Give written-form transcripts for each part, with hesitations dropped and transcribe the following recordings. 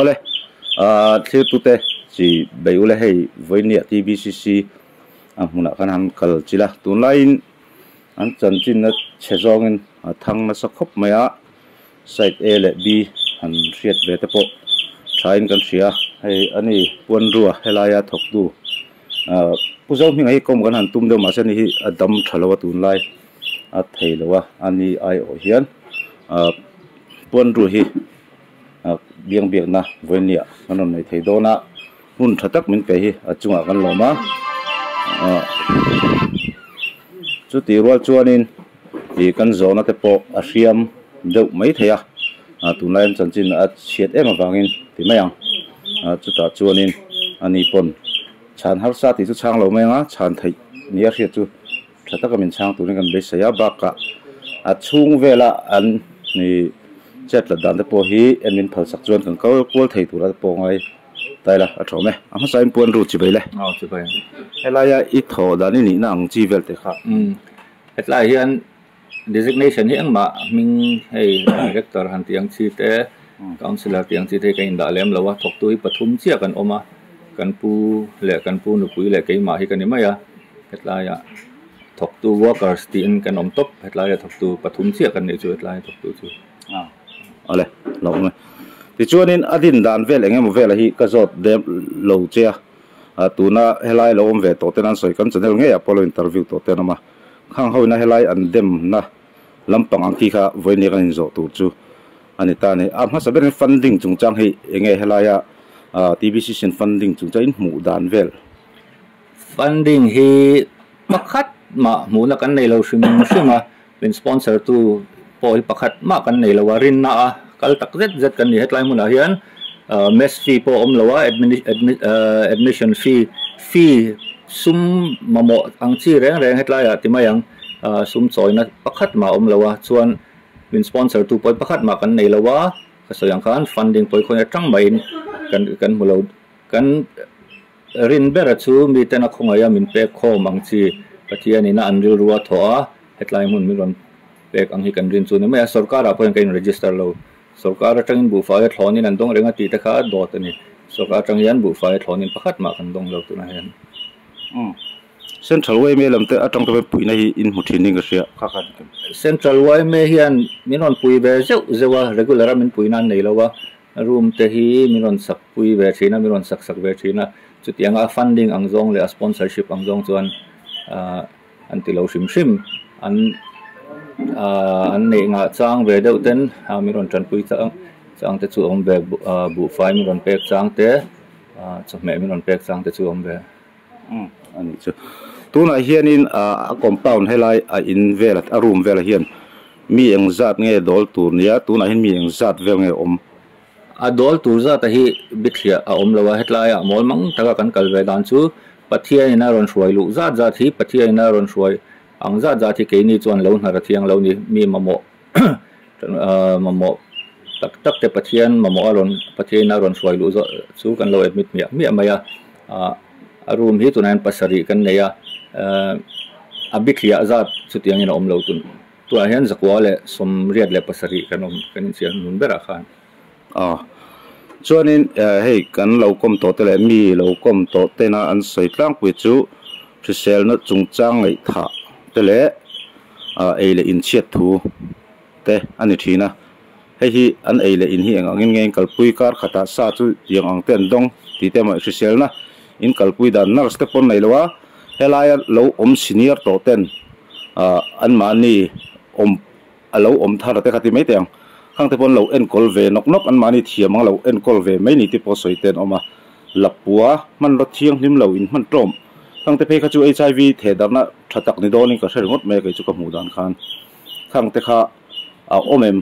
Awle, thlir tute chi bei ule hei vawinia TBCC a hmunah khan han kal chila tunlaiin an chanchinna chhe zawngin a thang nasa khawp mai a side A leh B han hriat ve te pawh thain kan hria hei ani puanrua helaia thawktu pu zo hming hi kawm kan han tum deuh mahse ani hi a dam tha lo a tunlai a thei lo a ani ai awh hian puanru hi biang biakna vawinia kan rawn nei thei dawn a hun tha tak min pe hi a chungah kan lawm a chuti rual chuanin ih kan zawhna te pawh a hriam deuh mai thei a tunlai an chanchin a chhiat em avangin ti mai ang chutah chuanin ani pawn chhan harsa tih chu chhang lo mai anga chhan theih ni a hriat chu tha taka min chhang turin kan beisei a bakah a chhung vela an ih chet la dan te pawh hi en min phal sak chuan kan kal kual thei tur a pawh ngai taila a thawm e a hmasa in puan ru chi bai le chi bai helaia i thaw dan i nihna ang chi vel te kha hetlai hian designation hi engmah hming hei director han tih ang chi te councillor tih ang chi te hi ka indah lem lo a thawktu hi pathum chiah kan awm a kan pu leh kan pu nupui leh keimah hi ka ni mai a hetlaiah thawktu workers tiin kan awm tawp hetlaiah thawktu pathum chiah kan nih chu hetlai thawktu chu awle lo awm e tichuanin a din dan vel eng emaw vel hi ka zawt dem lo che a tuna helai lo awm ve tawh ten an sawi kan channel ngei ah pawh lo interview tawh ten awm a khang ho ina helai an dem na lampang ang khi kha vawinia kan inzawh tur chu ani ta ani a hmasa berin funding chungchang hi enge helaia TBCC in funding chungchang in hmuh dan vel funding hi pakhat mah hmuhna kan nei lo hrim hrim a min sponsor tu pawh hi pakhat mah kan nei lo a rinna a kal tak zet zet kan ni hetlai hmunah hian mess fee pawh awm lo a admission fee fee sum mamawh ang chi reng reng hetlai ah ti mai ang sum chawina pakhat mah awm lo a chuan min sponsor tu pawh hi pakhat mah kan nei lo a ka sawi ang khan funding pawh hi khawi atang maiin kan kan hmu lo kan rin bera chu mi ten a khawngaih a min pek khawm ang chi Pathian ina an rilru a thawh a hetlai hmun min rawn pek ang hi kan rin chu ni mai a sorkar ah pawh hian ka in register lo sorkar atangin buhfai a thlawnin an dawng reng a tih te kha dawt a ni sorkar atang hian buhfai a thlawnin pakhat mah kan dawng lo tunah hian Central YMA lam te atang te puihna hi in hmu thin in ka hria kha kha Central YMA hian min rawn pui ve zeuh zeuh a regular a min pui nan nei lo a room te hi min rawn sak pui ve thin a min rawn sak sak ve thin a chutiang a funding ang zawng leh a sponsorship ang zawng chuan an ti lo hrim hrim an an neih ngah chang ve deuh ten min rawn tanpui chang chang te chu awm ve buhfai min rawn pek chang te chawhmeh min rawn pek chang te chu awm ve ani chu tunah hianin a compound helai a in vel a room velah hian mi eng zat nge dawl tur nia tunah hian mi eng zat vel nge awm a dawl tur zat a hi bithliah a awm lo a hetlai ah mawl mang taka kan kal ve dan chu Pathian in a rawn hruai luh zat zat hi Pathian in a rawn hruai ang zat zat hi keini chuan lo hnar a thiang lo ni mi mamawh mamawh tak tak te Pathian mamawh a rawn Pathian in a rawn hruai luh zawh chu kan lo admit miah miah mai a a room hi tunah hian pasarih kan nei a a bithliah zat chutiang in a awm lo tun tunah hian zakua leh sawmriat leh pasarih kan awm kan inchhiar hnun berah khan chuanin hei kan lo kawm tawh te leh mi lo kawm tawh tena an sawi tlangpui chu hriselna chungchang ngaih thah te leh ei leh in chhiat thu te ani thin a hei hi an ei leh in hi eng angin nge in kalpui kar khatah sa chu tiang ang te an dawng tih te mah hriselna in kalpui dan nurse te pawn nei lo a helaia lo awm senior tawh ten an mahni awm a lo awm thar te kha ti mai te ang khang te pawn lo enkawl ve nawk nawk an mahni thiam ang lo enkawl ve mai ni te pawh sawi te an awm a lapua hmanraw thianghlim lo in hman tawm khang te phei kha chu HIV theh darhna tha tak ni dawnin ka hre ringawt mai a kei chu ka hmuh dan khan khang te kha a awm em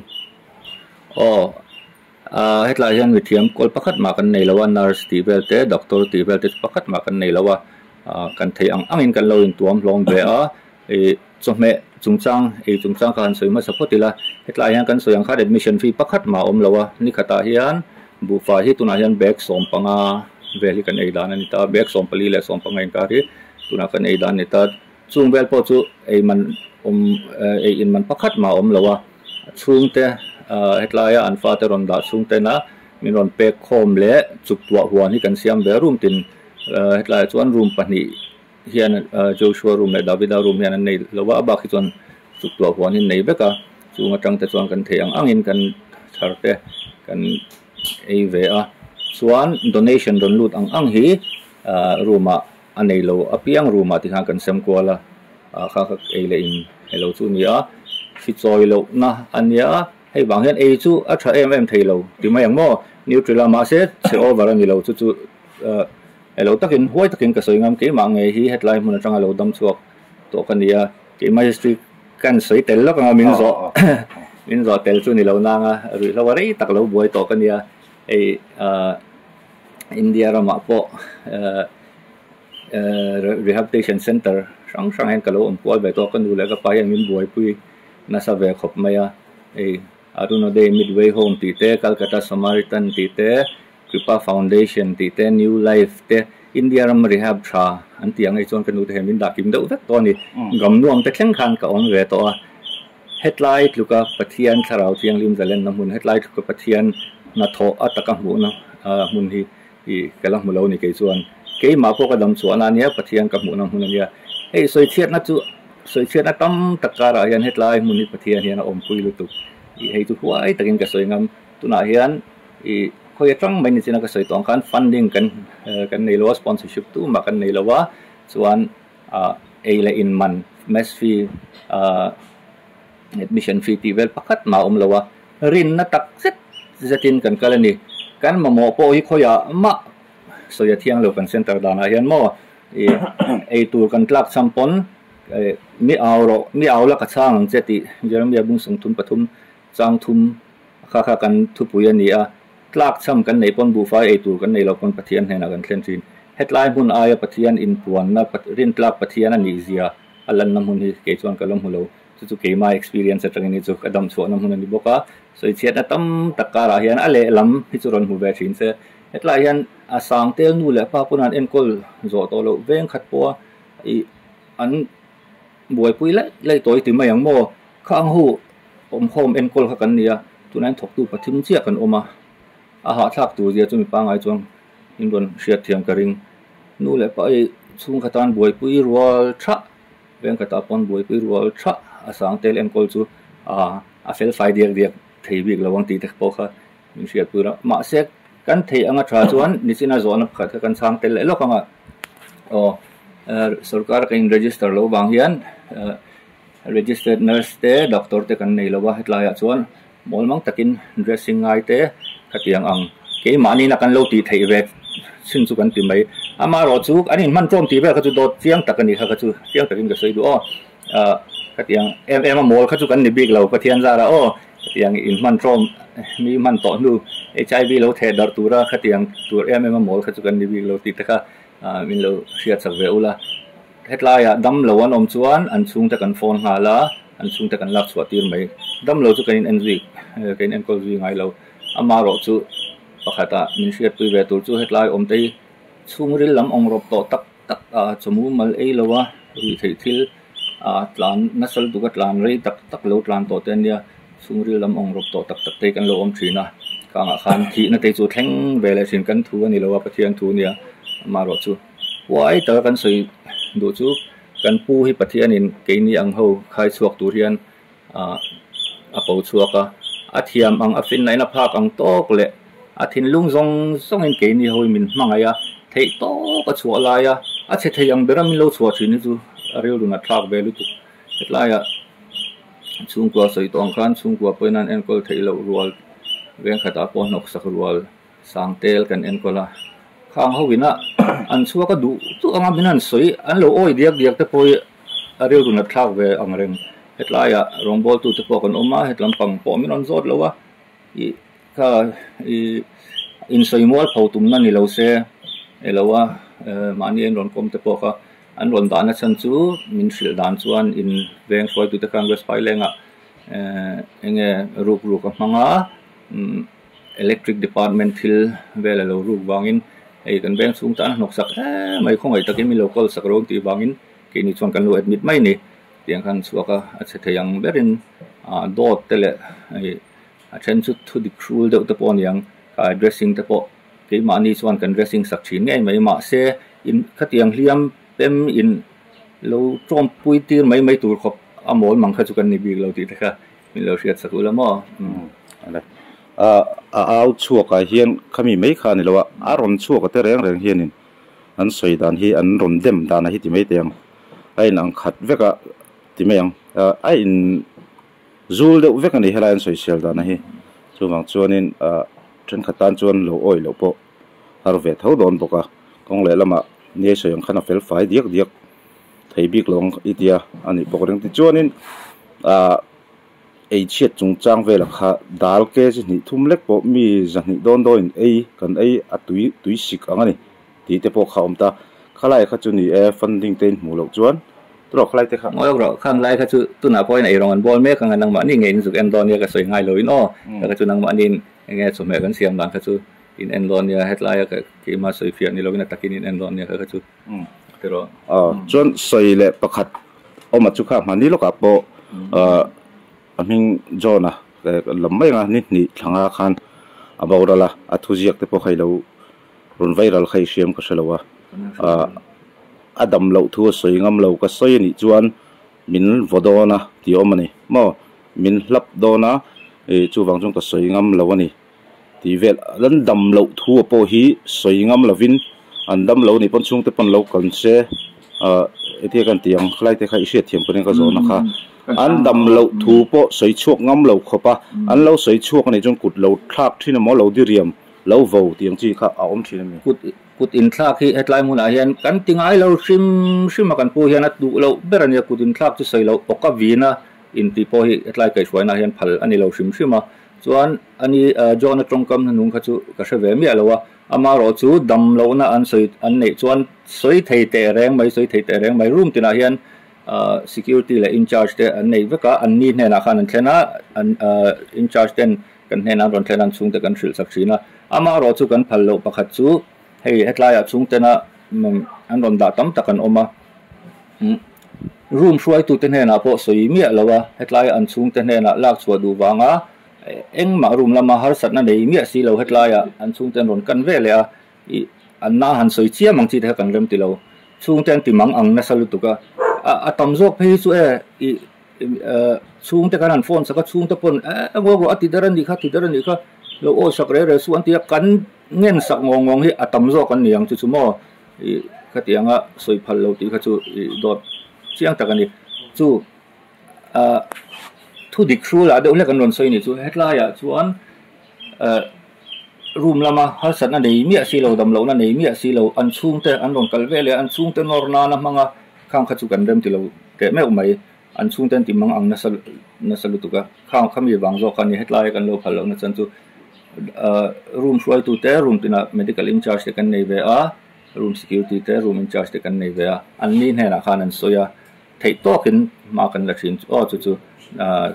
aw hetlai hian mithiam kawl pakhat mah kan nei lo a nurse tih vel te doctor tih vel te chu pakhat mah kan nei lo a kan theih ang angin kan lo intuam hlawm ve a ih chawhmeh chungchang ei chungchang kha han sawi hmasa phawt ila hetlai hian kan sawi ang khan admission fee pakhat mah a awm lo a ni khatah hian buhfai hi tunah hian bag 15 vel hi kan ei dan a ni ta bag 14 leh 15 inkar hi tunah kan ei dan a ni ta chung vel pawh chu ei man awm ei in man pakhat mah a awm lo a chhungte hetlaia an fate rawn dah chhungtena min rawn pek khawm leh chuk tuah huan hi kan siam ve a room tin hetlaiah chuan room pahnih hian Joshua room leh Davida room hian an nei lo a a bak hi chuan chuk tuah huan hi an nei vek a chung atang te chuan kan theih ang angin kan thar te kan ei ve a chuan donation rawn lut ang ang hi ah room ah a nei lo apiang room ah tikhan kan sem kual a ah kha kha ei leh in elo chu a ni a hri chawi loh na a nia hei vang hian ei chu a tha em em thei lo ti mai ang maw nutri la mahse chhe over a ni lo chu chu ah elo takin huai takin ka sawi ngam keimah ngei hi hetlai hmun atanga lo dam chhuak tawh ka ni a keimah history kan sawi tel lawk anga min zawh min zawh tel chu ni lo nang a ruihhlo a rei tak lo buai tawh ka nia hei ah India ramah pawh ah rehabilitation center hrang hrang hian ka lo awm kual ve tawh a ka nu leh ka pa hian min buaipui nasa ve khawp mai a hei Arunoday Midway Home tih te Calcutta Samaritan tih te Kripa Foundation tih te New Life te India ram rehab tha an tih ang hei chuan ka nu te hian min dah kim deuh vek tawh a ni gamnuam te thleng khan ka awm ve tawh a hetlai tluka Pathian thlarau thianghlim zalenna hmun hetlai tluka Pathian hnathawh a taka hmuhna hmun hi Ih, ka la hmu lo ni kei chuan. Keimah pawh ka dam chhuahna a nia, Pathian ka hmuhna hmun a nia. Hei sawichhiatna chu, sawichhiatna tam tak karah hian hetlai hmun hi Pathian hian a awmpui lutuk. Ih, hei chu huai takin ka sawi ngam. Tunah hian ih, khawi atang mai nichina ka sawi tawh ang khan funding kan kan nei lo a, sponsorship tumah kan nei lo a, chuan ah ei leh in man, mess fee, ah admission fee tih vel pakhat mah a awm lo a, rinna tak zet zetin kan kal a ni. Kan mamawh pawh hi khawiah mah sawi a thiang lo kan center danah hian maw ih ei tur kan tlak cham pawn mi au rawh mi au la ka chhang ang che tih Jeremiah bung sawmthum pathum chang thum kha kha kan thupui a ni a, tlak cham kan neih pawn buhfai ei tur kan nei lo pawn Pathian hnenah kan thlen thin. Hetlai hmun aia Pathian inpuanna rintlak Pathian a nih zia a lanna hmun hi kei chuan ka la hmu lo. Chu chu keimah experience atangin hi chu ka dam chhuahna hmun a ni bawk a, sawichhiatna tam tak karah hian a lehlam hi chu rawn hmu ve thin se. Hetlaiah hian a sang tel nu leh pa pawn an enkawl zawh tawh loh veng khat pawha ih an buaipui laih laih tawh i ti mai ang maw? Kha ang hu awmkhawm enkawl kha kan ni a, tunah hian thawktu pathum chiah kan awm a, a hahthlak tur zia chu mi pangngai chuan in rawn hriatthiam ka ring. Nu leh pa ei chhungkhat tan buaipui rual thah. Veng khatah pawn buaipui rual tha a sang tel enkawl chu ah a fel fai diak diak thei bik lo ang tih te pawh kha min hriatpui a mahse kan theih anga tha chuan nichina zawhna pakhat kha kan chhang tel leh lawk ang a aw sorkar ka in register loh vang hian registered nurse te doctor te kan nei lo a hetlaiah chuan mawl mang takin dressing ngai te khatiang ang keimahni na kan lo tih theih ve chin chu kan ti mai amaherawh chu an inhman tlawm tih vel kha chu dawt chiang tak a ni kha kha chu chiang takin ka sawi duh aw ah khatiang em em a mawl kha chu kan ni bik lo Pathian zara aw khatiang inhman tlawm mi hman tawh hnu H_I_V lo theh darh tura khatiang tur em em a mawl kha chu kan ni bik lo tih te kha ah min lo hriatsak ve ula. Hetlaiah damlo an awm chuan an chhungte kan phone nghal a, an chhungte kan lak chhuah tir mai. Damlo chu kan in en zui, kan in enkawl zui ngai lo. Amaherawh chu pakhatah min hriatpui ve tur chu hetlai awm te hi chhungril lam awng rawp tawh tak tak a chawmu mal ei lo a, ruihtheih thil a tlan nasa lutuk a tlan rei tak tak lo tlan tawh te ania chhungril lam awng rawp tawh tak tak te hi kan lo awm thin a. Kangah khan thihna te chu thleng ve leh thin kan thu a ni lo a, Pathian thu a nia amaherawh chu. Huai taka kan sawi duh chu kan pu hi Pathianin keini ang ho khai chhuak tur hian ah a ko chhuak a, a thiam ang a finnain a phak ang tawk leh a thinlung zawng zawngin keini ho hi min hmangaih a, theih tawk a chhuah lai a, a chhe thei ang bera min lo chhuah thin hi chu a rilru nat thlak ve lutuk. Hetlaiah chhungkua sawi tawh ang khan chhungkua pawhin an enkawl theih loh rual vengkhatah pawh hnawksak rual sang tel kan enkawl a. Khang ho ina an chhuak a duh duh anga min han sawi an lo awi diak diak te pawh hi a rilru nat thlak ve ang reng. Hetlaiah rawngbawltu te pawh kan awm a, hetlam pang pawh min rawn zawt lo a, ih kha ih insawi mual pho tumna ni lo se elo a mahni an rawn kawm te pawh kha an rawn dahna chhan chu min hrilh dan chuan in veng hruaitu te khan West Phailengah eng nge ruk ruk a hmang a umm. Electric department thil vel a lo ruk vangin hei kan veng chhung tan a hnawk sak em mai khawngaih takin min lo call sak rawng tih vangin keini chuan kan lo admit mai a ni tiang khan chhuak a a chhe thei ang berin ah dawt te leh hei a then chu thu dik hrul deuh te pawh a ni ang. Dressing te pawh keimahni chuan kan dressing sak thin ngei mai mahse in khatiang hliam pem in lo tawmpui tir mai mai tur khawp a mawl mang kha chu kan ni bik lo tih te kha min lo hriat sak ula maw. A au chhuakah hian khami mai kha a ni lo a, a rawn chhuak a te reng reng hianin an sawi dan hi an rawn dem dan a hi ti mai teh ang, a in ang khat vek a ti mai ang, a in zul deuh vek a ni helai an sawisel dan a hi, chuvang chuanin thenkhat tan chuan lo awih loh pawh har ve tho dawn bawk a, kawng lehlamah ni a sawi ang khan a fel fai diak diak thei bik lo ang i tia a nih bawk reng tichuanin ah ei chhiat chungchang velah kha dal kg hnih thum lek pawh mi zahnih dawn dawnin ei kan ei a tui tui sik ang a ni tih te pawh kha a awm ta khalai kha chu ni e funding te in hmuh loh chuan tawh khalai te kha. Ngawi rawh khang lai kha chu tunah pawhin ei rawng an bawl mek ang a nangmahni nge in zuk en dawn nia ka sawi ngai loin aw kha kha chu nangmahni in enge chawhmeh kan siam dan kha chu in en dawn nia hetlai a keimah sawi fiah ni loin a takin in en dawn nia kha kha chu tiraw. Aw chuan sawi leh pakhat awma chu kha hmani lawkah pawh a hming John-a lam mai anga ni hnih thlanga khan a boral a, a thuziak te pawh kha i lo rawn viral kha i hriam ka hre lo a, a dam loh thu a sawi ngam lo ka sawi anih chuan min vaw dawn a tih awm a ni maw min hlap dawn a chuvang chuan ka sawi ngam lo a ni. Tih vel an dam loh thu a pawh hi sawi ngam lovin an dam lo nih pawn chhungte pawn lo kan se ah engtin kan tih ang khalai te kha i hriat thiam pawn ka zawhna kha an dam loh thu pawh sawi chhuak ngam lo khawp a an lo sawi chhuak anih chuan kut lo thlak thin emaw lo diriam lo vo tih ang chi kha a awm thin a ni. Kut kut inthlak hi hetlai hmunah hian kan ti ngai lo hrim hrim a kan pu hian a duh loh ber a nia kut inthlak chu sawi loh awka vina intih pawh hi hetlai kaihhruaina hian phal a ni lo hrim hrim a. Chuan ani John-a tawngkam hnuhnung kha chu ka hre ve miah lo a, amaherawh chu dam lohna an sawi an neih chuan sawi thei teh reng mai, sawi thei teh reng mai. Room tinah hian security leh incharge te an nei vek a, an ni hnenah khan an thlen a, an incharge ten kan hnenah an rawn thlen a, an chhungte kan hrilh sak thin a. Amaherawh chu kan phal loh pakhat chu hei hetlaiah chhungtena an rawn dah tam tak an awm a. Room hruaitute hnenah pawh sawi miah lo a, hetlai an chhungte hnenah lak chhuah duh vanga engmah room lama harsatna nei miah si lo hetlaiah an chhungte an rawn kan ve leh a, ih an na han sawi chiam ang chi te kha kan rem ti lo. Chhungte an ti mang ang nasa lutuk a, a tam zawk phei hi chu e ih chhungte khan an phone sak a, chhungte pawn e ngawi rawh a ti der a nih kha, ti der a nih kha, lo awi sak reh reh suh an ti a, kan ngen sak ngawng ngawng hi a tam zawk an ni ang chu chu maw. Ih khatianga sawi phal lo tih kha chu ih dawt chiang tak a ni. Chu ah thu dik hrulah deuh hlek an rawn sawi a nih chu hetlaiah chuan ah room lama harsatna nei miah si lo dam lohna nei miah si lo an chhungte an rawn kal vel leh an chhungte nawr nana hmanga khang kha chu kan rem ti lo teh meuh mai an chhungte an ti mang ang nasa nasa lutuk a khang khami vang zawk a ni hetlai kan lo phal lohna chuan chu. Room hruaitu te room tinah medical incharge te kan nei ve a room security te room incharge te kan nei ve a an ni hnenah khan an sawi a theih tawkin hma kan la thin aw chu chu ahh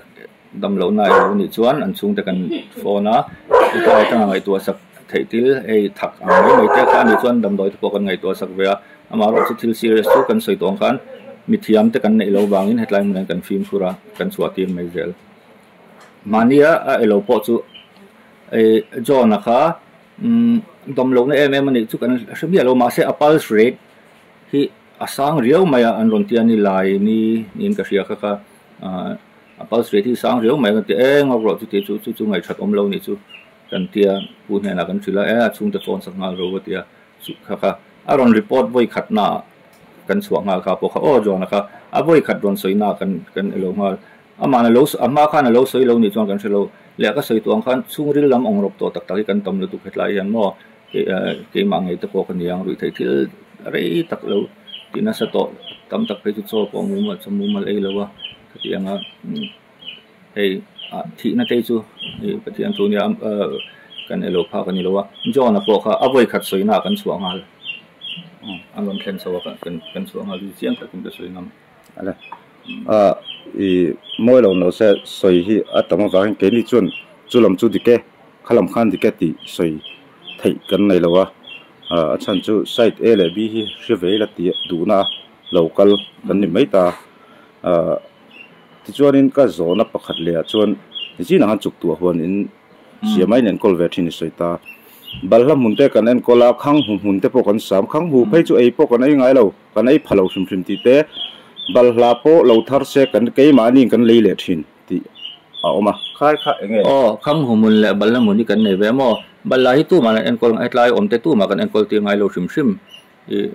damlohna ilo nih chuan an chhungte kan phone a helai atanga ngaihtuah sak theih thil hei thak ang mai mai te kha anih chuan damdawi te pawh kan ngaihtuah sak ve a amaherawhchu thil serious chu kan sawi tawh ang khan mithiam te kan neih loh vangin hetlai hmunah hian kan fimkhur a kan chhuah tir mai zel. Mahnia a elo pawh chu eh John-a kha umm dawm lohna em em a nih chu kan hre miah lo mahse a pulse rate hi a sang riau mai a an rawn ti a ni lai ni niin ka hria kha kha ah a pulse rate hi a sang riau mai a kan ti e ngawk rawh chuti chu chu chu ngaihṭhat awm lo nih chu kan tia pu hnenah kan hrilh a e a chhungte phone sak nghal ro a ti a chu kha kha a rawn report vawi khatnaah kan chhuah nghal kha pawh kha aw John-a kha a vawi khat rawn sawinaah kan kan elo nghal. Amah a lo a hma khan a lo sawi lo nih chuan kan hre lo. Leh ka sawi tawh ang khan chhungril lam awng rawp tawh tak tak hi kan tam lutuk hetlai hian maw keimah ngei te pawh ka ni ang ruih theih thil rei tak lo tih nasa tawh tam tak phei chu chaw pawh mumal chaw mumal ei lo a khati anga hei ah thihna te hi chu hei Pathian thu nia kan elo phak a ni lo a John-a pawh kha a vawi khat sawina ah kan chhuah nghal an rawn thlen chho a kan chhuah nghal chu chiang takin ka sawi ngam. Ale a i mawi lo no se sawi hi a tam avangin keini chuan chu lam chu dik e kha lam khan dik e tih sawi theih kan nei lo a a chhan chu side A leh B hi hre ve ila tih duhna lo kal kan ni mai ta a tichuanin ka zawhna pakhat leh ah chuan nichinah khan chuk tuah huan in siam a in enkawl ve thin i sawi ta. Balhla hmun te kan enkawl a, khang hu hmun te pawh kan sam. Khang hu phei chu ei pawh kan ei ngai lo, kan ei pha lo hrim hrim tih te, balhla pawh lo thar se kan keimahniin kan lei leh thin tih a awm a. Khai kha eng nge? Aw, khang hu hmun leh balhla hmun hi kan nei ve maw? Balhla hi tumah kan enkawl hetlai awm te tumah kan enkawl tir ngai lo hrim hrim. I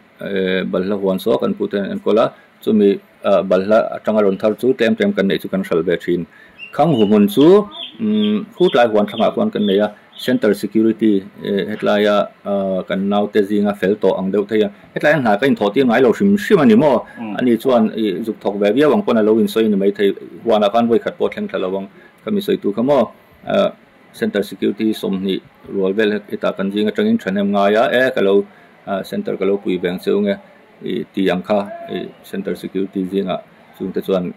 balhla huan saw kan pute an enkawl a, chumi balhla atanga rawn thar chu tlem tlem kan neih chu kan hral ve thin. Khang hu hmun chu khu tlai huan thlangah khuan kan nei a, Center Security hetlaia kan naute zinga fel tawh ang deuh thei a, hetlai hna ka inthawh tir ngai lo hrim hrim a ni maw? Ani chuan i zuk thawk ve viau ang pawn a lo insawi a ni maithei, huanah khan vawikhat pawh thleng thla lo ang kha mi sawitu kha maw? Center Security 20 rual vel hetah kan zing atangin thahnem ngai a, e ka lo Center ka lo pui veng cheu nge i tih ang kha i Center Security zingah chungte chuan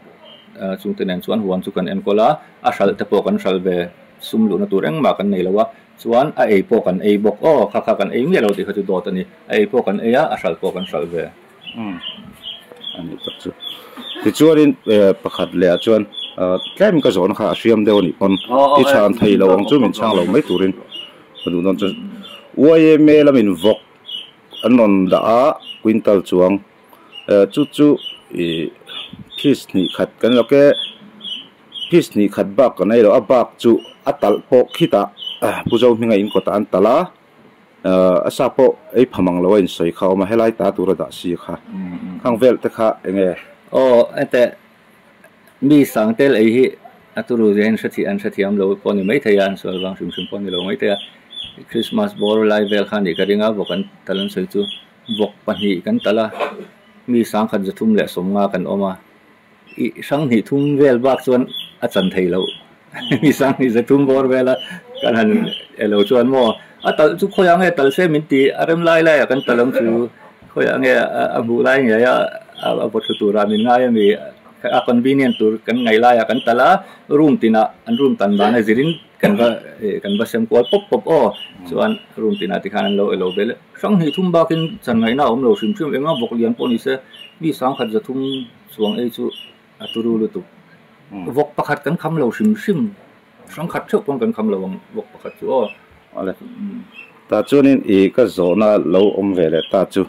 chungte nen chuan huan chu kan enkawl a, a hralh te pawh kan hralh ve sum luhna tur engmah kan nei lo a, chuan a ei pawh kan ei bawk aw kha kha kan ei miah lo tih kha chu dawt a ni, a ei pawh kan ei a, a hralh pawh kan hralh ve. A nih tak chu. Tichuanin pakhat leh ah chuan tlem ka zawhna kha a hriam deuh a nih pawn i chhan thei lo ang chu min chhang lo mai turin ka duh dawn chuan YMA lamin vawk an rawn dah a quintal chuang chu chu ih piece hnih khat kan lo ke piece hnih khat bak kan ei lo a bak chu a talh pawh khitah Pu Zohminga in kawtah an talh a. A sa pawh ei pha mang lo a insawi kha a awm a, helai ta tur a dah si kha. Khang vel te kha eng nge? Aw, hete mi sang tel ei hi a turu zia hian hre an hrethiam lo pawh a ni maithei a, an sual vang hrim hrim pawh a ni lo maithei a. Christmas bawr lai vel kha a nih ka ring a, vawk an tal an sawi chu vawk pahnih kan tal a, mi sangkhat 350 kan awm a. I hrang hnih thum vel bak chuan a chan thei loh. Mi sang hnih 300 bawr vela kan han elo chuan maw a talh chu khawiah nge talh se min ti a rem lai laiah kan talh ang chu khawiah nge a hmuh lai ngei a a vaw thlu turah min ngai a mi a convenient tur kan ngaih laiah kan talh a room tinah an room tan dan a zirin kan va kan va sem kual pawp pawp aw chuan room tinah tikhan an lo elo vel e hrang hnih thum bakin chan ngaihna a awm lo hrim hrim eng a vawk lian pawh ni se mi sangkhat 300 Chuang ei chu a turu lutuk. Vawk pakhat kan kham lo hrim hrim. Hrang khat theuh pawn kan kham lo ang vawk pakhat chu aw. Awle. Tah chuanin i ka zawhna lo awm ve leh ta chu.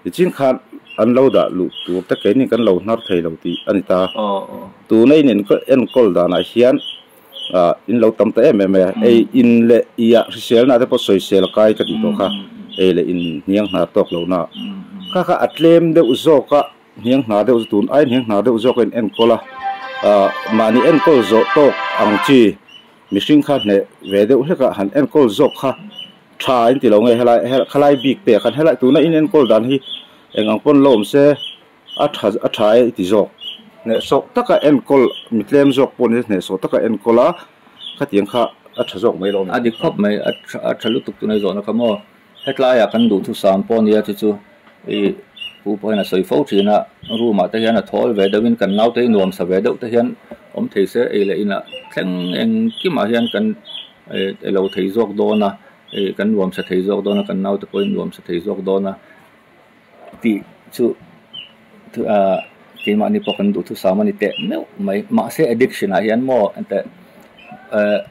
Tichin khan an lo dah luh tur te keini kan lo hnar thei lo tih a ni ta. Tuna in enkawl danah hian in lo tam ta em em mai a. Ei in leh i ah hriselna te pawh sawisel a kai ka tih tawh kha. Ei leh in hniang hnar tawk lohna. Kha kha a tlem deuh zawk a. Hniang hna deuh chu tun ai hniang hna deuh zawk a in enkawl a, ah mahni enkawl zawh tawk ang chi mihring kha hneh ve deuh hlek a, han enkawl zawk kha tha in ti lo nge helai khalai bik te ah khan helai tuna in enkawl dan hi eng ang pawn la awm se a tha a tha e i ti zawk. Hnehsawh taka enkawl mi tlem zawk pawh ni hnehsawh taka enkawl a khatiang kha a tha zawk mai lo a ni. A dik khawp mai a tha a tha lutuk tuna i zawhna kha maw. Hetlaiah kan duhthusam pawh nia chu chu ih pu pawhin a sawi fo thin a, room ah te hian a thawl ve deuhin kan naute hi nuam sa ve deuh te hian awm thei se ei leh inah thleng engkimah hian kan ih elo thei zawk dawn a, ih kan nuam sa thei zawk dawn a kan naute pawhin nuam sa thei zawk dawn a tih chu ah keimahni pawh kan duhthusam a ni teh meuh mai mahse addiction ah hian maw enteh eh.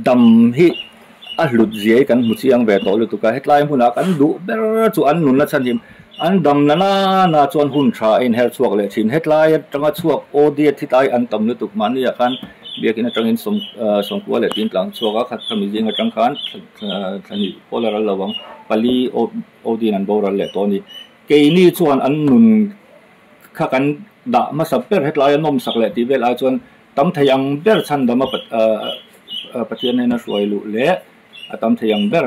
Dam hi a hlut zia hi kan hmu chiang ve tawh lutuk a, hetlai hmunah kan duh ber chu an nunna chhan hi an dam na nana chuan hun tha a inher chhuak leh thin. Hetlai atanga chhuak audiat hi tlai an tam lutuk mahniah khan biakin atangin sawm sawmkua leh tin tlang chhuak a, khat khami zing atang khan thlahnih pawh la ral lo ang pali audian an boral leh tawh a ni. Keini chuan an nun kha kan dah hmasa ber hetlai a nawmsak leh tih vel ai chuan Tam thei ang ber chhandam a Pathian hnena hruai luh leh a tam thei ang ber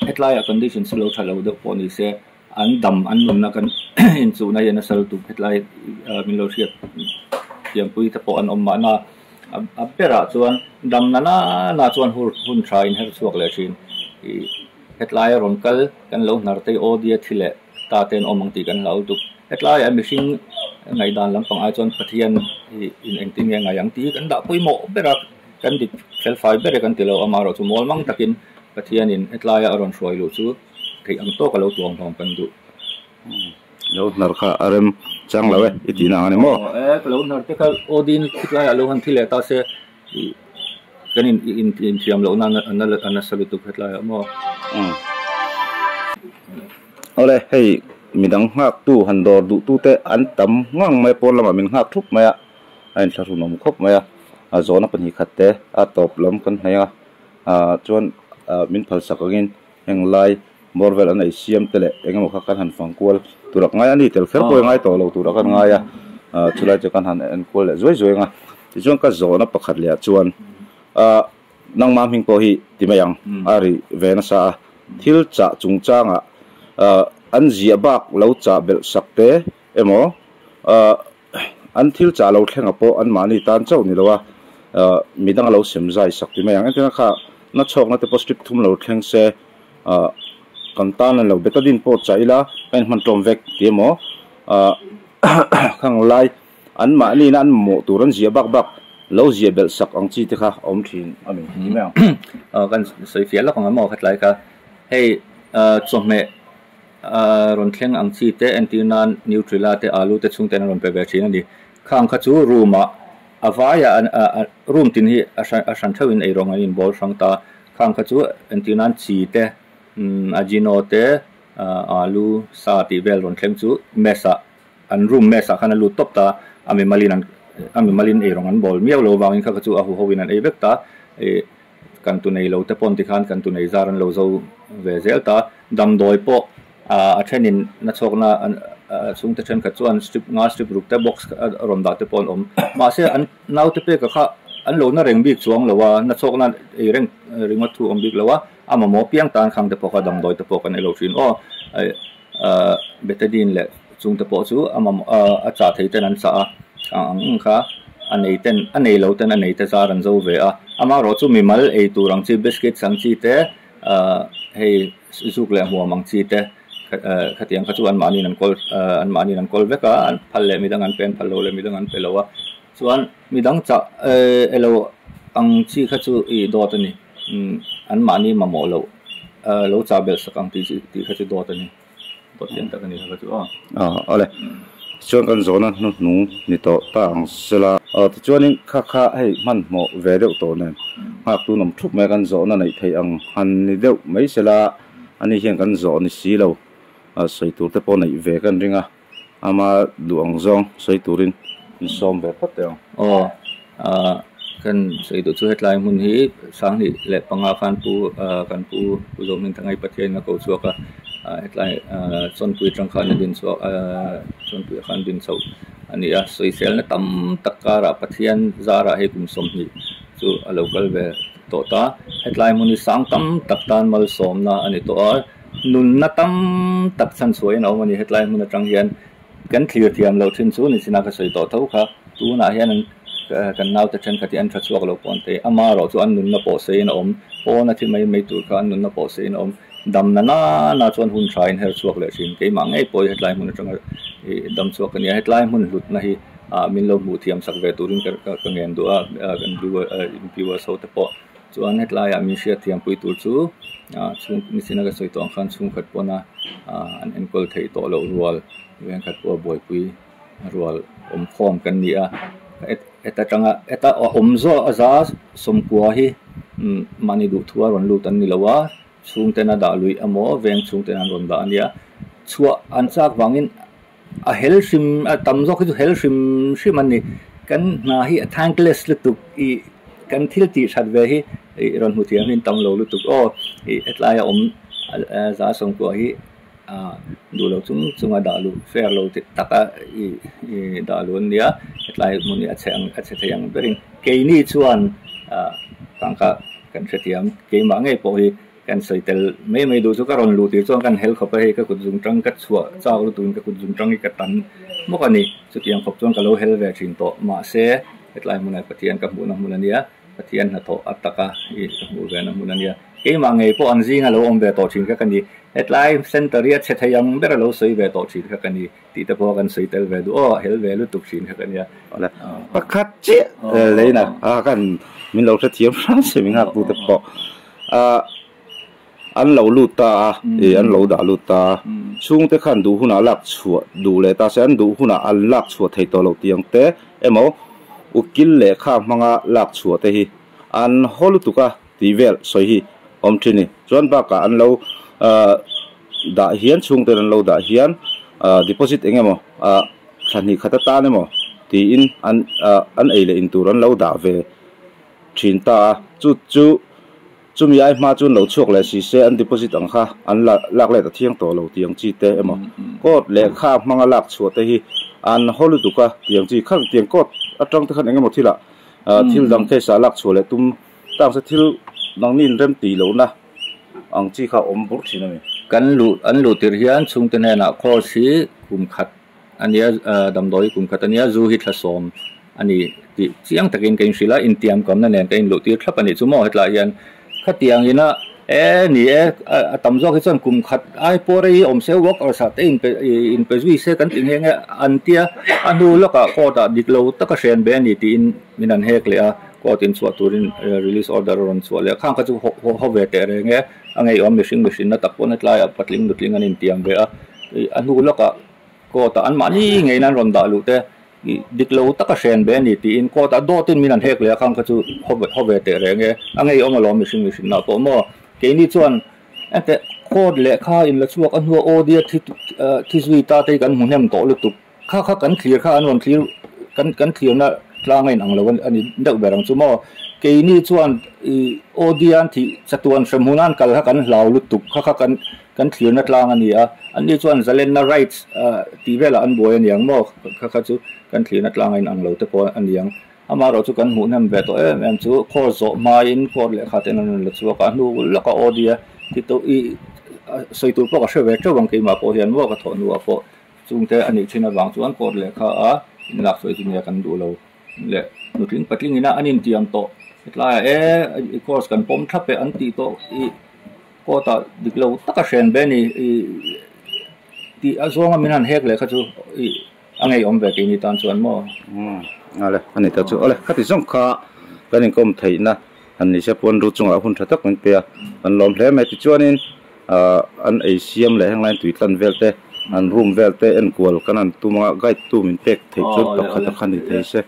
hetlaiah condition chu lo tha lo deuh pawh ni se an dam an nunna kan inchuhna hian a sal tuk hetlai min lo hriat thiampui te pawh an awm mahna a berah chuan dam na nana chuan hun tha in her chhuak leh thin ih hetlai a rawn kal kan lo hnar te aw dia thi leh ta te an awm ang tih kan hlau tuk. Hetlaiah mihring ngaihdan lampang ai chuan Pathian hi in engtin nge ngai ang tih hi kan dah pawimawh ber a, kan dik felfai ber e kan ti lo amaherawh chu mual mang takin Pathianin hetlaia a rawn hruai luh chu theih ang tawk a lo tuang hlawm kan duh. Lo hnar kha a rem chang lo e i tihna ang a ni maw? Aw e, ka lo hnar te kha aw din khitlaiah lo han thi leh ta se. Kan in in thiam loh na a nasa lutuk hetlai ah maw. Awle hei midang nghak tu han dawr duh tu te an tam ngang mai a pawn lamah min nghak thup mai a a inthlahrun awm khawp mai a a zawhna pahnih khat te a tawp lam kan hnaih a ah chuan ah min phalsak angin heng lai bawr vel an ei siam te leh eng emaw kha kan han fang kual tur a ngai a ni tel kher pawh i ngai tawh lo tur a kan ngai a ah chulai chu kan han en kual leh zuai zuai ang a tichuan ka zawhna pakhat leh ah chuan ah nangmah hming pawh hi ti mai ang a ri ve nasa a thil chah chungchangah ah an ziah bak lo chah belh sak te emaw ah an thil chah lo thleng ah pawh anmahni tan chauh ni lo a ah midang a lo sem zai sak ti mai ang entirna kha na chhawkna te pawh strip thum lo thleng se ah kan tan an lo betadine pawh chah ila ka inhman tlawm vek ti emaw ah khang lai anmahni in an mamawh tur an ziah bak bak lo ziah belh sak ang chi te kha a awm thin a ni ti mai ang. Aw kan sawi fiah lawk ang emaw khatlai kha hei ah chawhmeh A rawn thleng ang chi te entir nan Nutrila te Alu te chhungten an rawn pe ve thin a ni. Khang kha chu room ah a vai ah room tin hi a hran theuh in eirawng an inbawl hrang ta. Khang kha chu entir nan chi te Ajino te Alu sa tih vel rawn thleng chu mess ah an room mess ah khan a lut tawp ta. A mimal in an a mimal in eirawng an bawl miau lo vangin kha kha chu a huho in an ei vek ta. Kan tu nei lo te pawn tikhan kan tu nei zar an lo zo ve zel ta. Damdawi pawh a thenin na chhawkna chhungte thenkhat chuan strip nga strip ruk te box a rawn dah te pawh an awm. Mahse an naute peka kha an lo na reng bik chuang lo a, na chhawkna ei reng ringawt thu awm bik lo a, a mamawh piang tan khang te pawh kha damdawi te pawh kan ei lo thin aw. Betadine leh chungte pawh chu a mamawh a chah thei ten an chah a, ang ang kha a nei ten a nei lo ten a nei te zar an zo ve a. Amaherawh chu mimal ei tur ang chi biscuits ang chi te hei zuk leh hmuam ang chi te khatiang kha chu anmahniin an kawl anmahniin an kawl vek a, an phal leh midang an pe an phal lo leh midang an pe lo a. Chuan midang chah elo ang chi kha chu ih dawt a ni. Anmahni mamawh loh lo chah belh sak ang tih tih kha chu dawt a ni. Dawt lian tak a ni kha chu aw. Aw awle. Tichuan kan zawhna hnuhnung ni tawh ta ang sela. Aw tichuanin kha kha hei hmanhmawh ve deuh tawh nen nghak tun awm thup mai a kan zawhna neih theih ang han ni deuh mai sela ani hian kan zawh ni si lo sawi tur te pawh neih ve kan ring a. Ama duh ang zawng sawi turin min sawm ve phawt teh ang. Aw, ah, kan sawi duh chu hetlai hmun hi 2005 khan pu, ah, kan pu Pu Zawhmingthangai Pathianin a ko chhuak a, ah, hetlai, ah, Chawnpui atang khan a din chhuak, ah, Chawnpui ah khan din chhoh a ni a, sawiselna tam tak karah Pathian zarah hei kum 20 chu a lo kal ve tawh ta. Hetlai hmun hi sang tam tak tan malsawmna a ni tawh a. Nunna tam tak chhan chhuahin a awm a ni. Hetlai hmun atang hian kan thlir thiam loh thin chu nichina ka sawi tawh tho kha. Tunah hian an kan naute thenkhat hi an tha chhuak lo pawh an ti. Amaherawh chu an nunna pawh seiin a awm. Pawn a thi mai mai tur kha an nunna pawh seiin a awm. Damna nana chuan hun tha in her chhuak leh thin. Keimah ngei pawh hi hetlai hmun atanga dam chhuak ka ni a. Hetlai hmun hlutna hi min lo hmuh thiam sak ve turin ka ngen duh a, kan viewers ho te pawh. Chuan hetlaiah min hriat thiampui tur chu ah chhung nichina ka sawi tawh ang khan chhungkhat pawna ah an enkawl theih tawh loh rual vengkhat pawh a buaipui rual awm khawm kan ni a heta tanga heta a awm zawh a za sawmkua hi umm mahni duhthu a rawn lut an ni lo a chhungten a dah luih emaw veng chhungten an rawn dah a nia chhuah an chak vangin A hel hrim a tam zawk hi chu hel hrim hrim an ni. Kan hna hi a thankless lutuk ih kan thil tih that ve hi ih rawn hmu thiam hi an tam lo lutuk aw ih hetlai a awm za sawmkua hi ah duh lo chung chung a dah luh fair lo ti tak a ih ih dah luh an nia hetlai hmun hi a chhe ang a chhe thei ang berin keini chuan ah tangka kan hrethiam keimah ngei pawh hi Kan sawi tel mai mai duh chu ka rawn luh tir chuan kan hel khawp a hei ka kut zung tang ka chhuah chak lutukin ka kut zung tang hi ka tan bawk a ni. Chutiang khawp chuan ka lo hel ve thin tawh. Mahse hetlai hmunah Pathian ka hmuhna hmun a nia, Pathian hnathawh a taka i ka hmuh ve na hmun a nia. Keimah ngei pawh an zinga lo awm ve tawh thin kha ka ni. Hetlai center hi a chhe thei ang ber a lo sawi ve tawh thin kha ka ni tih te pawh kan sawi tel ve duh aw, a hel ve lutuk thin kha ka nia. Awle, pakhat chiah leina a kan min lo hrethiam hram se mi nghak tute pawh. Ah an lo lut ta a ih an lo dah lut ta a chhungte khan duh hunah lak chhuah duh leh ta se an duh hunah an lak chhuah thei tawh loh tih ang te emaw ukil lehkha hmanga lak chhuah te hi an haw lutuk a tih vel sawi hi awm thin a ni. Chuan bakah an lo ah dah hian chhungten an lo dah hian ah deposit eng emaw ah thla hnih khat atan emaw tiin an ah an ei leh in tur an lo dah ve thin ta a chu chu chumi ai hma chuan lo chhuak leh si se an deposit ang kha an la lak let a thiang tawh lo tih ang chi te emaw court lehkha hmanga lak chhuah te hi an haw lutuk a tih ang chi kha tiang court atang te khan eng emaw thil ah ah thil dang case ah lak chhuah leh tum tak se thil nangni in rem tih lohna ang chi kha awm bur thin a ni. Kan luh an luh tirh hian chhungte hnenah course hi kum khat a nia damdawi kum khat a nia zu hi thla sawm a ni tih chiang takin ka inhrilh a intiam kamna nen ka inluh tir thlap a nih chu maw hetlaiah hian khatiang ina e ni e a tam zawk hi chuan kum khat ai pawh rei awm se workers ah te inpe inpe zui se kan ti nghe nghe an tia a hnu lawkah court ah dik lo taka hren ve a ni tiin min han hek leh a court in chhuah turin release order a rawn chhuah leh a khang kha chu haw ve teh reng e a ngeiawm mihring mihrinna tak pawh hetlaiah patling nutling an intiam ve a a hnu lawkah court ah anmahni ngeiin an rawn dah luh te ih dik lo taka hren ve a ni tiin court ah dawtin min han hek leh a khang kha chu haw haw ve teh reng e a ngeiawm alawm mihring mihrinna pawh maw keini chuan engteh court lehkha in la chhuak a hnua audio thi thi zui ta te hi kan hmu hnem tawh lutuk kha kha kan thlir kha an rawn thlir kan kan thlirna tlang a inang lo a ni deuh ber ang chu maw keini chuan ih audio an thih chatuan hremhmun a an kal kha kan hlau lutuk kha kha kan Kan thlirna tlang a ni a, anni chuan zalenna rights tih velah an buai a niang maw? Kha kha chu kan thlirna tlang a inang lo te pawh a niang. Amaherawh chu kan hmuh hnem ve tawh em em chu course zawh hmain court lehkha ten an rawn la chhuak a, a hnu lawka OD a ti tawh i sawi tur pawh ka hre ve teuh ang keimah pawh hian maw ka thawh hnuah pawh chungte a nih thin avang chuan court lehkha a inlak sawi chu nia kan duh lo leh nutling patling ina an intiam tawh hetlaiah e course kan pawm thlap e an tih tawh i Court ah dik lo taka hren ve a ni ih tih a zawnga min han hek leh kha chu ih a ngeiawm ve keini tan chuan maw. Umm ale a ni ta chu ale khati zawng kha kan inkawm theihna han ni se puan ru chungah hun tha tak min pe a kan lawm hle mai tichuanin ah an ei siam leh heng lain tui tlan vel te an room vel te enkual kan han tum anga guide tu min pek theih chuan pakhat a kha ni thei se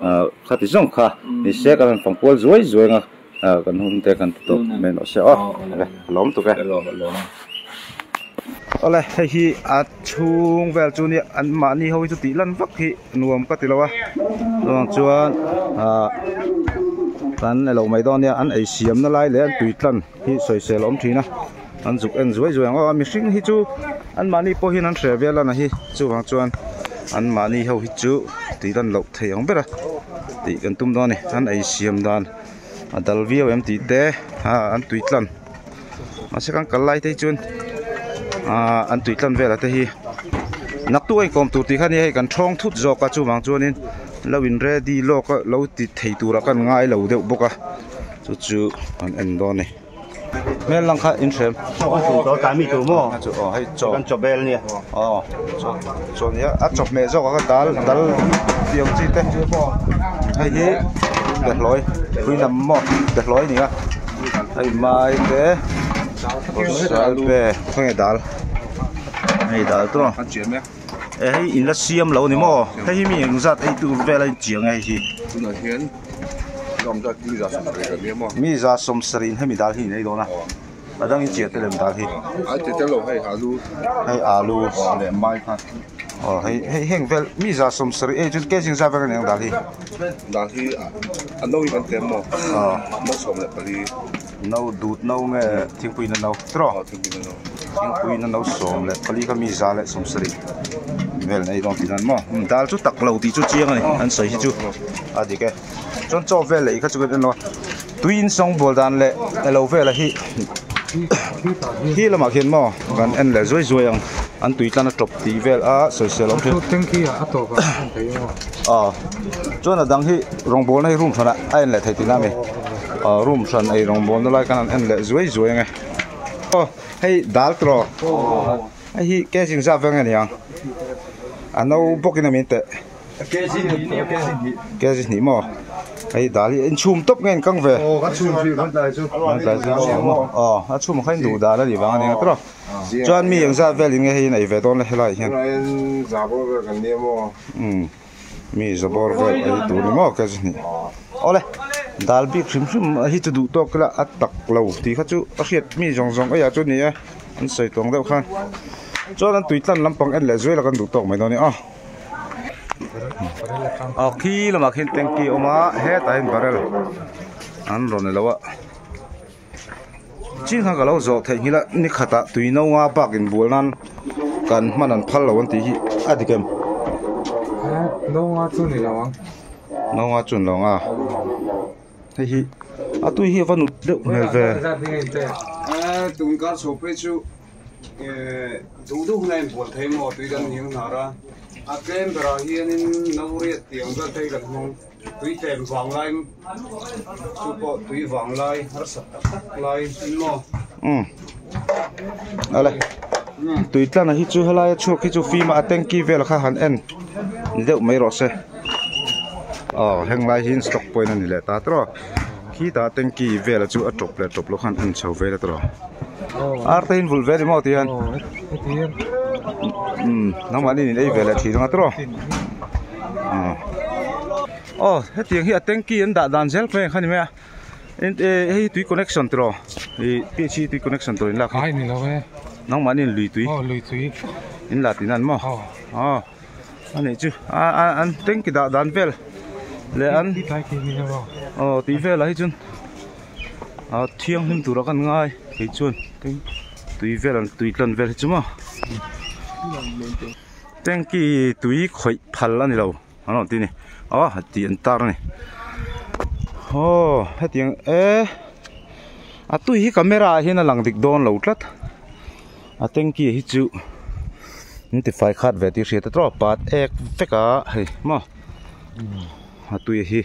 ah khati zawng kha ni se kan han fangkual zuai zuai anga. Kan hun te kan ti tawp mai nawh se aw awle a lawm tuk e awle hei hi a chhung vel chu nia an mahni ho hi chu tih lan vak hi nuam ka ti lo a chuvang chuan ah kan elo mai dawn nia an ei siam na lai leh an tui tlan hi sawisel a awm thin a an zuk en zuai zuai ang aw mihring hi chu an mahni pawh hian an hreh vel a na hi chuvang chuan an mahni ho hi chu tih lan loh theih ang ber a tih kan tum dawn a ni an ei siam dan. A dal viau em tih te ah an tui tlan mahse kan kal lai te hi chuan ah an tui tlan velah te hi naktuk a inkawm tur tih kha nia hei kan thawng thut zawk a chuvang chuanin lo in ready lawk a lo ti thei turah khan ngai lo deuh bawk a chu chu an en dawn a ni. Hmel lang kha in hrem. Aw hei chaw. Kan chaw bel nia. Aw chaw chaw nia a chaw hmeh zawk a dal dal tih ang chi te. Hei hi behlawi pui lam maw behlawi a ni a. Hei mai te sal pe khawnge dal hei dal tur a. E hei in la siam lo a ni maw hei hi mi engzat ei tur vel a inchiang e hei hi. Mi za sawmsarih in hemi dal hi in ei dawn a a dang in chiah te lem dal hi hei alu aw hei hei heng vel mi za sawmsarih ei chuan kg zat vel a ni ang dal hi aw no dut no nge thingpui na no tiraw thingpui na no 14 kha mi za leh 70 vel an ei dawn tih nan maw dal chu tak lo tih chu chiang a ni an sawi hi chu a dik e chuan chaw vel leh kha chu kan en lo a tui in sawngbawl dan leh elo vela hi khi lamah khian maw kan en leh zuai zuai ang an tui tlan a tawp tih vel a sawisel awm thin aw chuan a dang hi rawngbawlna hi room hranah a en leh thei tihna a ni aw room hran ei rawngbawlna lai khan an en leh zuai zuai ang e aw hei dal tawh hei hi kg zat vel nge ni ang a no bawkin a min teh. Kg hnih maw hei dal hi inchhum tawp nge inkang ve aw a chhum a chhum kha in duh dan a nih vang a ni ang tawh chuan mi engzat vel in nge hei in ei ve dawn le helai hian mi zabawr vel ei tur ni maw kg hnih awle. Dal bik hrim hrim hi chu duh tawk ila a tak lo tih kha chu a hriat mi zawng zawng eiah chu a ni e an sawi tawng deuh khan chuan an tui tlan lampang en leh zuai la kan duh tawk mai dawn a ni aw. Aw khi lamah khian tanky a awm a hetah hian barrel an rawn ni lo a chin kha ka lo zawh theih nghilh a ni khatah tui no nga bak inbual nan kan hman an phal lo an tih hi a dik em? No nga chu ni lo ang. No nga chu ni lo ang a hei hi a tui hi a va nut deuh hmel ve. Tun kar chho phei chu duh duh hunah inbual thei maw tui kan hniang hnar a a tlem berah hianin no riat tih ang vel te hi kan hmang. Tui tlem vang lai chu pawh tui vang lai harsat tak tak lai in maw? Umm ale tui tlan hi chu helai a chhuak hi chu fim a tanky vel kha han en ni deuh mai rawh se aw heng lai hi stock point a ni leh ta tawh khitah tanky vel chu a tawp leh tawp loh khan en chho vel a tawh ar te in vulh ve ni maw ti hian umm nangmahni in ei ve leh thin anga tawh. Aw hetiang hi a tanky an dah dan zel mai ang kha ni mai a hei hi tui connection tiraw ih phe tui connection tur in lak hi ai ni lo e nangmahni in lui tui aw lui tui in la tih nan maw aw a nih chu a a an tanky dah dan vel leh an aw tih velah hi chuan a thianghlim turah kan ngai kei chuan tui vel an tui tlan vel hi chu maw. Tanky tui khawih phal a ni lo an rawn ti a ni aw tih an tar a ni aw hetiang e a tui hi camera ah hian a lang dik dawn lo tlat a tanky hi chu an ti fai khat ve tih hriat a tawp pat ek vek a hei maw a tui hi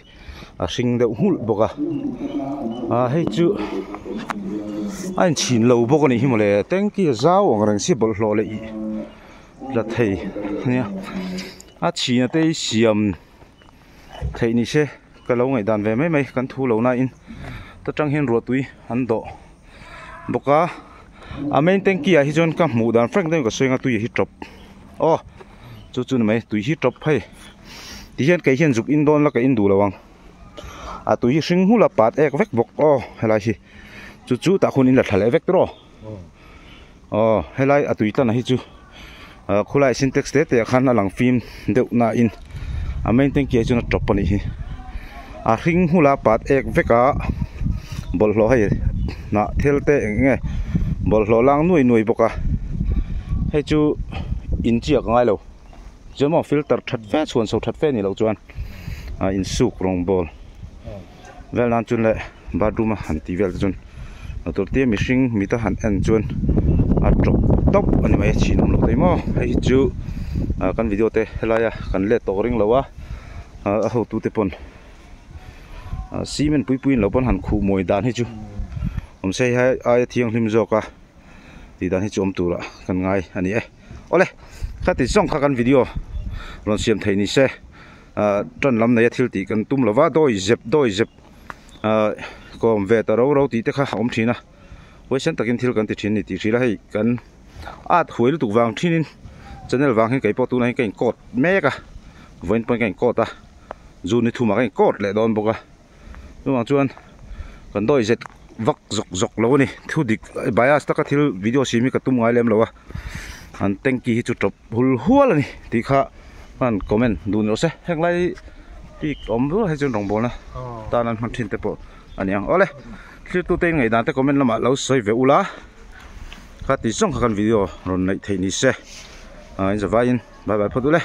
a hring deuh nghulh bawk a ah hei chu a inchhin lo bawk a nih hi mawle tanky a zau ang reng si bawlhhlawh leh ih. la thei ania a chhina te hi siam theih ni se ka lo ngaihdan ve mai mai kan thu lo na in ta tang hian ruah tui an dawh bawk a a main tanky ah hi chuan ka hmuh dan frank deuhin ka sawi anga tui hi tawp aw chu chu ni mai tui hi tawp hei ti hian kei hian zuk in dawn la ka in duh lo ang a tui hi hring hmul a pat ek vek bawk aw helai hi chu chu tah hun in la thla leh vek tawh aw. Aw helai a tui tlan hi chu ah khulai sintex te te ah khan a lang fim deuh na in a main tanky ah chuan a tawp a nih hi a hring hmul a pat ek vek a bawlhhlawh hei hnah thil te eng nge bawlhhlawh lang nuai nuai bawk a hei chu in chiah ka ngai lo chuan maw filter that fe chhuan chho that fe a nih loh chuan ah insuk rawngbawl. Vel nan chuan leh bathroom a han tih vel te chuan motor te mihring mit a han en chuan a tawp tawp a ni mai a chhin awm loh thei maw hei hi chu ah kan video te helaia kan let tawh ring lo a ah a hotu te pawn ah cement pui pui in lo pawn han khuh mawi dan hi chu awm se hei aia thianghlim zawk a tih dan hi chu awm turah kan ngai a ni e awle khati zawng kha kan video rawn siam theih ni se. Ah tan lam neia thil tih kan tum lova dawi zep dawi zep ah kawm ve ta ro ro tih te kha a awm thin a huaisen takin thil kan ti thin a ni tih hril a hei kan at huai lutuk vang thinin channel vang hian kei pawh tunah hian ka in coat mek a vawiin pawhin ka in coat a june ni thumah ka in coat leh dawn bawk a chuvang chuan kan dawi zet vak zawk zawk lo a ni thu dik bias taka thil video siam hi ka tum ngai lem lo a an tanky hi chu tawp hul hual a ni tih kha han comment duh ni rawh se heng lai bik awm rual hi chuan rawngbawlna tan an hman thin te pawh a ni ang awle thlir tute in ngaihdan te comment lamah lo sawi ve ula kha ti zawng kha kan video rawn neih theih ni se ah in zavaiin bye bye phawt ule.